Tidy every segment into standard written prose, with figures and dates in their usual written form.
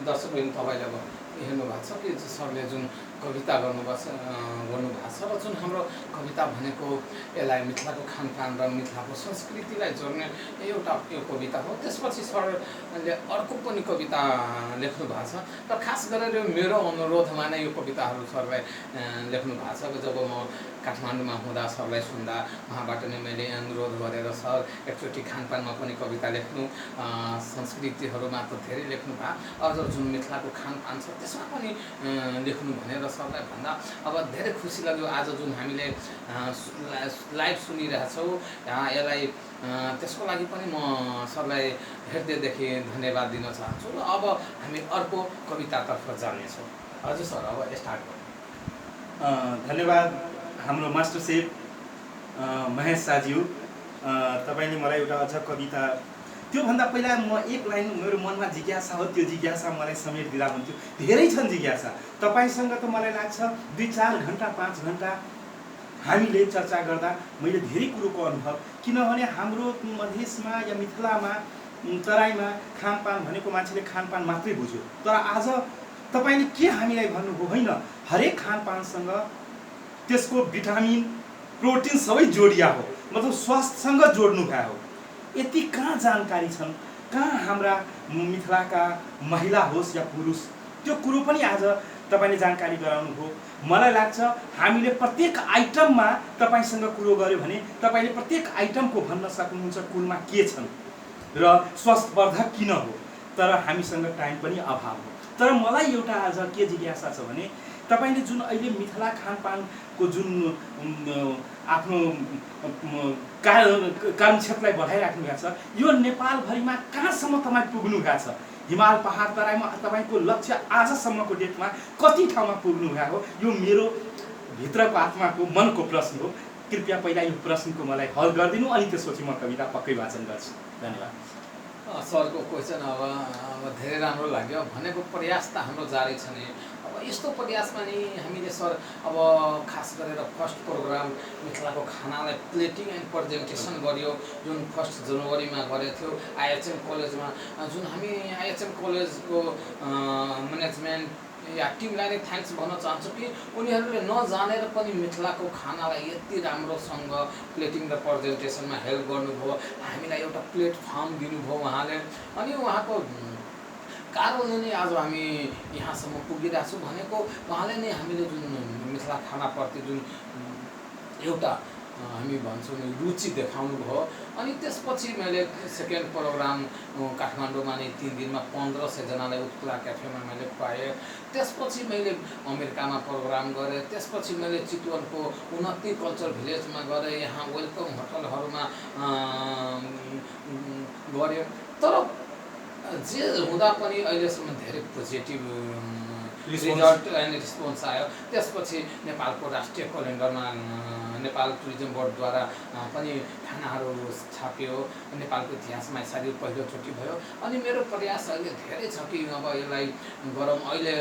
दर्शकबिन तपाईँले अब हेर्नु भएको छ कि सरले जुन कविता गर्नुभएको छ र जुन हाम्रो कविता भनेको यसलाई मिथिलाको खानपान र मिथिलाको संस्कृतिलाई जोड्ने एउटा यो कविता हो। त्यसपछि सरले अर्को पनि कविता लेख्नु भएको छ र खास गरेर यो मेरो अनुरोधमा नै यो कविताहरू सरलाई लेख्नु भएको छ। जब म काठमाडौँमा हुँदा सरलाई सुन्दा उहाँबाट नै मैले अनुरोध गरेर सर एकचोटि खानपानमा पनि कविता लेख्नु, संस्कृतिहरूमा त धेरै लेख्नु भयो, अझ जुन मिथिलाको खानपान छ त्यसमा पनि लेख्नु भनेर सरलाई भन्दा अब धेरै खुसी लाग्यो। आज जुन हामीले लाइभ सुनिरहेछौँ यसलाई त्यसको लागि पनि म सरलाई हृदयदेखि धन्यवाद दिन चाहन्छु र अब हामी अर्को कवितातर्फ जानेछौँ। हजुर सर अब स्टार्ट गर्नु। धन्यवाद हाम्रो मास्टर सेफ महेश साज्यू, तपाईँले मलाई एउटा अझ कविता, त्योभन्दा पहिला म एक लाइन मेरो मनमा जिज्ञासा हो, त्यो जिज्ञासा मलाई समेट दिँदा हुन्थ्यो। धेरै छन् जिज्ञासा तपाईँसँग, त मलाई लाग्छ 2-4 घन्टा 5 घन्टा हामीले चर्चा गर्दा मैले धेरै कुरोको अनुभव, किनभने हाम्रो मधेसमा या मिथिलामा तराईमा खानपान भनेको मान्छेले खानपान मात्रै बुझ्यो, तर आज तपाईँले के हामीलाई भन्नुभयो, होइन हरेक खानपानसँग त्यसको भिटामिन प्रोटिन सबै जोडिया हो, मतलब स्वास्थ्यसँग जोड्नु भए हो। यति कहाँ जानकारी छन्, कहाँ हाम्रा मिथिलाका महिला होस् या पुरुष, त्यो कुरो पनि आज तपाईँले जानकारी गराउनु हो। मलाई लाग्छ हामीले प्रत्येक आइटममा तपाईँसँग कुरो गऱ्यो भने तपाईँले प्रत्येक आइटमको भन्न सक्नुहुन्छ कुलमा के छन् र स्वास्थ्यवर्धक किन हो, तर हामीसँग टाइम पनि अभाव हो। तर मलाई एउटा आज के जिज्ञासा छ भने तपाईँले जुन अहिले मिथिला खानपानको जुन आफ्नो कार्यक्षेत्रलाई बढाइराख्नु भएको छ, यो नेपालभरिमा कहाँसम्म तपाईँ पुग्नु भएको छ? हिमाल पहाड तराईमा तपाईँको लक्ष्य आजसम्मको डेटमा कति ठाउँमा पुग्नु भएको हो? यो मेरो भित्रको आत्माको मनको प्रश्न हो। कृपया पहिला यो प्रश्नको मलाई हल गरिदिनु, अनि त्यसपछि म कविता पक्कै वाचन गर्छु। धन्यवाद। सरको क्वेसन अब धेरै राम्रो लाग्यो। भनेको प्रयास त हाम्रो जारी छ नि। अब यस्तो प्रयासमा नि हामीले सर अब खास गरेर फर्स्ट प्रोग्राम मिथिलाको खानालाई प्लेटिङ एन्ड प्रेजेन्टेसन गरियो, जुन 1 जनवरीमा गरेको थियो आइएचएम कलेजमा। जुन हामी आइएचएम कलेजको म्यानेजमेन्ट या टिमलाई नै थ्याङ्क्स भन्न चाहन्छु कि उनीहरूले नजानेर पनि मिथिलाको खानालाई यति राम्रोसँग प्लेटिङ र प्रेजेन्टेसनमा हेल्प गर्नुभयो, हामीलाई एउटा प्लेटफर्म दिनुभयो उहाँले। अनि उहाँको कारणले नै आज हामी यहाँसम्म पुगिरहेको छौँ। भनेको उहाँले नै हामीले जुन मिथिला खानाप्रति जुन एउटा हामी भन्छौँ नि रुचि देखाउनु भयो। अनि त्यसपछि मैले सेकेन्ड प्रोग्राम काठमाडौँमा नै 3 दिनमा 1500 जनालाई उत्कला क्याफेमा मैले खुवाएँ। त्यसपछि मैले अमेरिकामा प्रोग्राम गरेँ। त्यसपछि मैले चितवनको उन्नति कल्चर भिलेजमा गरेँ, यहाँ वेलकम होटलहरूमा गरेँ। तर जे हुँदा पनि अहिलेसम्म धेरै पोजिटिभ रिजल्ट एन्ड रिस्पोन्स आयो। त्यसपछि नेपालको राष्ट्रिय क्यालेन्डरमा नेपाल टुरिज्म बोर्डद्वारा पनि खानाहरू छापियो, नेपालको इतिहासमा यसरी पहिलोचोटि भयो। अनि मेरो प्रयास अहिले धेरै छ कि अब यसलाई गरौँ। अहिले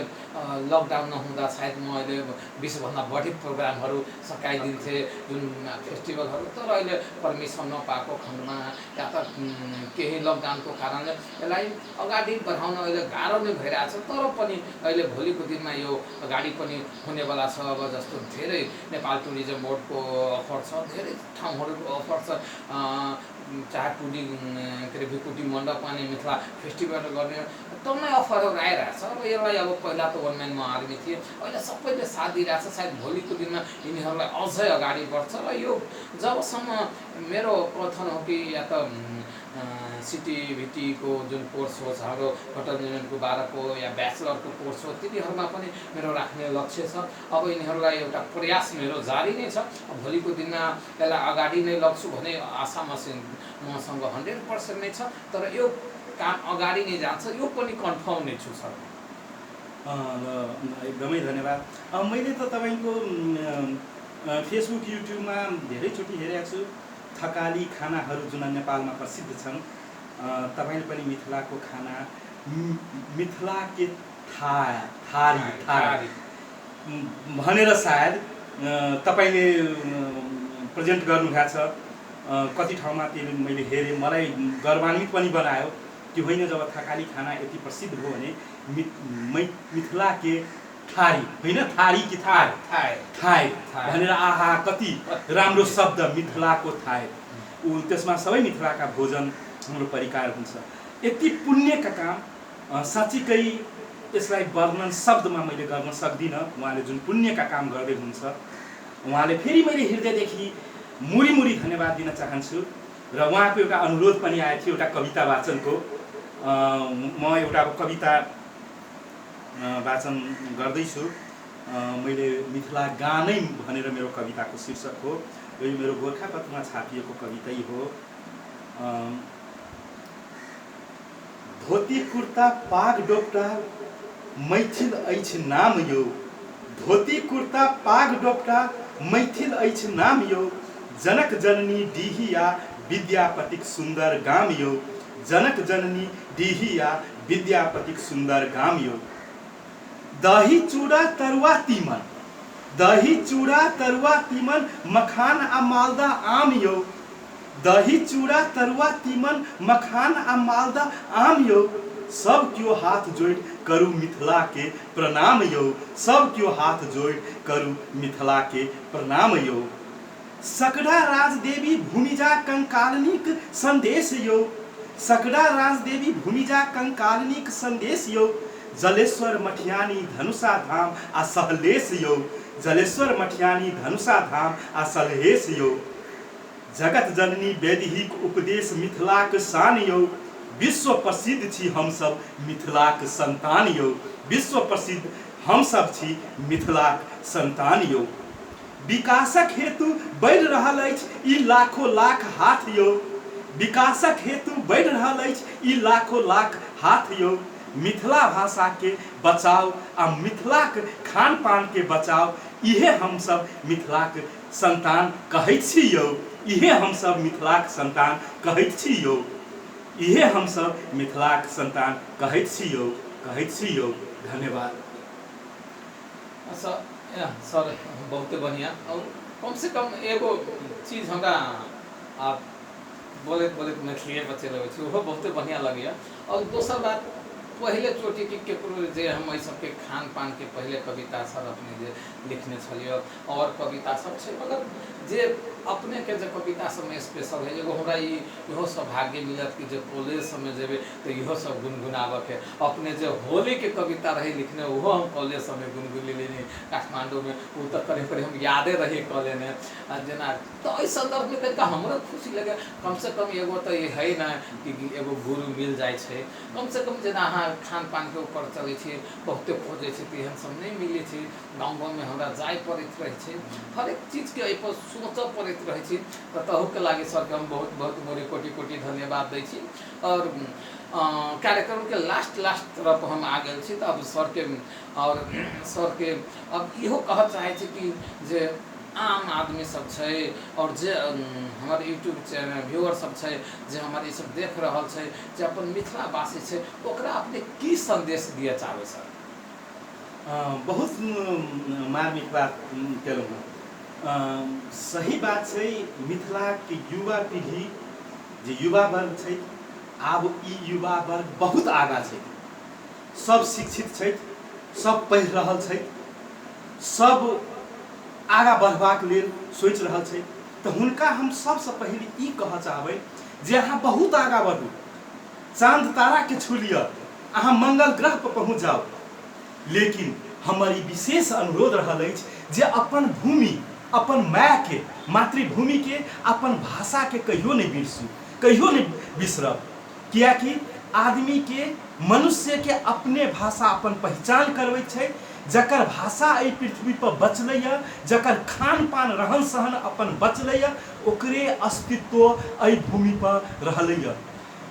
लकडाउन नहुँदा सायद म अहिले 20भन्दा बढी प्रोग्रामहरू सकाइदिन्थेँ, जुन फेस्टिभलहरू, तर अहिले पर्मिसन नपाएको खण्डमा या त केही लकडाउनको कारणले यसलाई अगाडि बढाउन अहिले गाह्रो नै भइरहेछ। तर पनि अहिले भोलिको दिनमा यो अगाडि पनि हुनेवाला छ। अब जस्तो धेरै नेपाल टुरिज्म बोर्डको अफर छ, धेरै ठाउँहरूको अफर छ, चाहे टुडी के अरे भिकुटी मण्डप अनि मिथिला फेस्टिभल गर्ने टन्नै अफरहरू आइरहेछ। अब यसलाई अब पहिला त वन म्यानमा आर्मी थिए, अहिले सबैले साथ दिइरहेछ। सायद भोलिको दिनमा यिनीहरूलाई अझै अगाडि बढ्छ। र यो जबसम्म मेरो कथन हो कि या त सिटिभिटीको जुन कोर्स हो, हाम्रो होटल म्यानेजमेन्टको 12को या ब्याचलरको कोर्स हो, तिनीहरूमा पनि मेरो राख्ने लक्ष्य छ। अब यिनीहरूलाई एउटा प्रयास मेरो जारी नै छ। भोलिको दिनमा यसलाई अगाडि नै लग्छु भन्ने आशा मसँग 100% नै छ। तर यो काम अगाडि नै जान्छ, यो पनि कन्फर्म नै छु सर। एकदमै धन्यवाद। मैले त तपाईँको फेसबुक युट्युबमा धेरैचोटि हेरेको छु, थकाली खानाहरू जुन नेपालमा प्रसिद्ध छन्। तपाईँले पनि मिथिलाको खाना, मिथिला के थारी भनेर सायद तपाईँले प्रेजेन्ट गर्नुभएको छ। कति ठाउँमा त्यो मैले हेरेँ, मलाई गर्वान्वित पनि बनायो। कि होइन जब थकाली खाना यति प्रसिद्ध हो भने मिथिला के थारी होइन थारी कि थार थाय भनेर आहा कति राम्रो शब्द मिथिलाको थाय ऊ त्यसमा सबै मिथिलाका भोजन हाम्रो परिकार हुन्छ। यति पुण्यका काम साँच्चीकै यसलाई वर्णन शब्दमा मैले गर्न सक्दिनँ। उहाँले जुन पुण्यका काम गर्दै हुनुहुन्छ उहाँले फेरि मैले हृदयदेखि मुरी धन्यवाद दिन चाहन्छु। र उहाँको एउटा अनुरोध पनि आएको थियो एउटा कविता वाचनको। म एउटा कविता वाचन गर्दैछु। मैले मिथिला गानै भनेर मेरो कविताको शीर्षक हो। यो मेरो गोर्खापत्रमा छापिएको कवितै हो। धोती कुर्ता पाग डोप्टा मैथिल अछि नाम यो। धोती कुर्ता पाग डोप्टा मैथिल अछि नाम यो। जनक जननी डिहिया विद्यापतिक सुन्दर गाम यो। जनक जननी डिहिया विद्यापतिक सुन्दर गाम यो। दही चूड़ा तरुआ तीमन दही चूड़ा तरुआ तीमन मखान आ मालदा आम यो। दही चूड़ा तरुआ तीमन मखान आ मालदा आम यो। सब क्यों हाथ जोड़ करू मिथिला के प्रणाम यो। सब क्यों हाथ जोड़ करू मिथिला के प्रणाम यो। सकड़ा राजदेवी भूमिजा कंकालनिक संदेश यो। सकड़ा राजदेवी भूमिजा कंकालनिक संदेश यो। जलेश्वर मठियानी धनुषा धाम आ सहलेश यो। जलेश्वर मठियानी धनुषा धाम आ सहलेश यो। जगत जननी वैदिक उपदेश मिथिलाक शान यो। विश्व प्रसिद्ध छी हम सब मिथिलाक संतान यो। विश्व प्रसिद्ध हम सब छी मिथिलाक संतान यो। विकासक हेतु बढ़ि रहल अछि ई लाखों लाख हाथ यो। विकासक हेतु बढ़ि रहल अछि ई लाखों लाख हाथ यो। मिथिला भाषा के बचाओ आ मिथिलाक खान पान के बचाओ। इहे हम सब मिथिलाक संतान कहैत छी यो। इहे हम सब मिथिलाक संतान कहैत छी यो। इहे हम सब मिथिलाक संतान कहैत छी यो। कहैत छी यो। धन्यवाद। सर बहुत बढ़िया। और कम से कम एगो चीज हमरा आप बोले मैथिली बचे रहे वो बहुत बढ़िया लगे। और दोसर बात पहले चोटी के केकरो जे हम एहि सबके खान पान के पहले कविता सब अपने जे लिखने छलिए और कविता सब छै मगर जे अपने के जे कविता सब में स्पेशल है एगो हमरा इहो सौभाग्य मिलत कि जे कॉलेज सब में जेबे तो इहो सब गुनगुनाबे के अपने जे होली के कविता रही लिखने वो हम कॉलेज सब में गुनगुनी लेनी काठमांडू में वो तो करीब हम यादे रही कॉलेज में जना तो इस संदर्भ में तनिका हमरा खुशी लगे कम से कम एगो तो ये है ना कि एगो गुरु मिल जाए छे कम से कम जना अहाँ खान पान के ऊपर चले छे बहुते खोजे छे तेहन सब नहीं मिले छे गाँव में हमरा जाय पड़त रहे छे हर एक चीज के एहि पर सोच पड़त रहे छे तो तहु के लागे सर के हम बहुत बहुत मोरे कोटि कोटि धन्यवाद दै छी। और कार्यक्रम के लास्ट तरफ हम आ गए छी तो अब सर के अब इहो कह चाहे छी कि जे आम आदमी सब छै और जे हमारे यूट्यूब चैनल व्यूअर सब छै जे हमारे सब देख रहल छै जे अपन मिथिला वासी छै ओकरा अपने की संदेश दिए चाहबे सर? बहुत मार्मिक बात केलहुँ। सही बात छै मिथिला के युवा पीढ़ी जे युवा वर्ग छै आब ई युवा वर्ग बहुत आगा छै। सब शिक्षित छै सब पढ़ि रहल छै सब आगा बढ़बाक लेल सोचि रहल छै तो हुनका हम सबसे पहले ई कह चाहबै जे अहाँ बहुत आगा बढ़ू चांद तारा के छू लिअ अहाँ मंगल ग्रह पर पहुँच जाओ। लेकिन हमर ई विशेष अनुरोध रहल अछि जे अपन भूमि अपन माय के मातृभूमि के अपन भाषा के कहियो नहीं बिरसू कहियो नहीं बिसरब। कियाकि आदमी के मनुष्य के अपने भाषा अपन पहचान करबै छै जकर भाषा एहि पृथ्वी पर बचलैया जकर खान पान रहन सहन अपन बचलैया ओकरे अस्तित्व एहि भूमि पर रहलैया।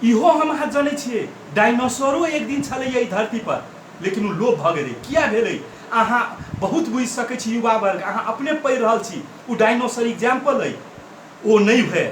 इहो हम अहाँ जानै छियै डायनासोरो एक दिन छलैया एहि धरती पर लेकिन वो लोप भऽ गेलै। किया भेलै अहाँ बहुत बुझि सकै छी युवा वर्ग अहाँ अपने पढ़ि रहल छी ओ डायनासोर एग्जाम्पल अइ ओ नहीं है।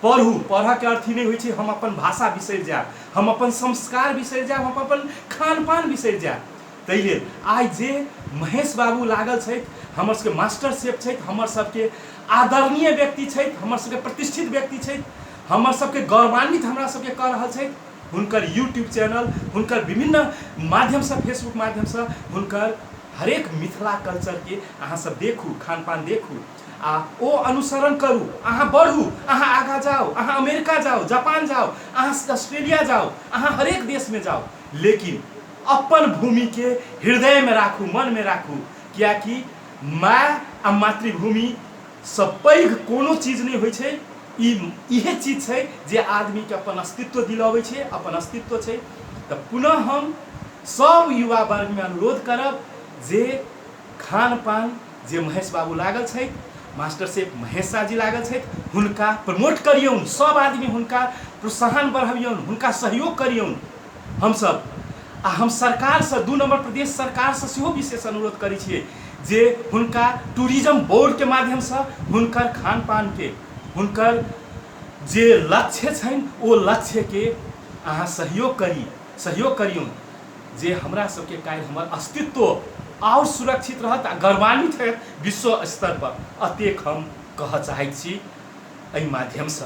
पढ़ू पढ़ऽ के अर्थ नहीं होइ छै हम अपन भाषा बिसरि जायब हम अपन संस्कार बिसरि जायब हम अपन खान पान बिसरि जायब। ताहि लेल आइ जे महेश बाबू लागल छथि हमर सबके मास्टर शेफ छथि हमर सबके आदरणीय व्यक्ति छथि हमर सबके प्रतिष्ठित व्यक्ति छथि हमर सबके गौरवान्वित हमरा सबके कऽ रहल छथि हुनकर यूट्यूब चैनल, हुनकर विभिन्न माध्यमसँ, फेसबुक माध्यमसँ हुनकर हरेक मिथिला कल्चरके अहाँ सब देखू, खान पान देखू आ ओ अनुसरण करू, अहाँ बढ़ू, अहाँ आगाँ जाओ, अहाँ अमेरिका जाओ, जापान जाओ, अहाँ ऑस्ट्रेलिया जाओ, अहाँ हरेक देश में जाओ, लेकिन अपन भूमि के हृदय में राखू, मन में राखू, कियाकि माय आ मातृभूमि सब पैघ कोनो चीज नहीं होइ छै। इहे चीज छै जे आदमी के अपन अस्तित्व दिलाबै छै, अपन अस्तित्व छै। तऽ पुनः हम सब युवा वर्ग में अनुरोध करब जे खान पान जे महेश बाबू लागल छै, मास्टर शेफ महेश शाह जी लागल छै, हुनका प्रमोट करियौन, सब आदमी हुनका प्रोत्साहन बढ़ाबियौन, हुनका सहयोग करियौन। हमसब आ हम सरकार से 2 नंबर प्रदेश सरकार से सेहो विशेष अनुरोध करै छियै जे हुनका टूरिज्म बोर्ड के माध्यम से हुनकर खान पान के, हुनकर जे लक्ष्य छनि ओ लक्ष्य के अहाँ सहयोग करियौन, जे हमरा सबके काल्हि हमर अस्तित्व और सुरक्षित रहत आ गौरवान्वित हैत विश्व स्तर पर। अतेक हम कह चाहै छी एहि माध्यम से।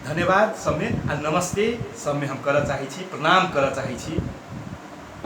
धन्यवाद सबमे आ नमस्ते सबमे हम करऽ चाहै छी, प्रणाम करऽ चाहै छी।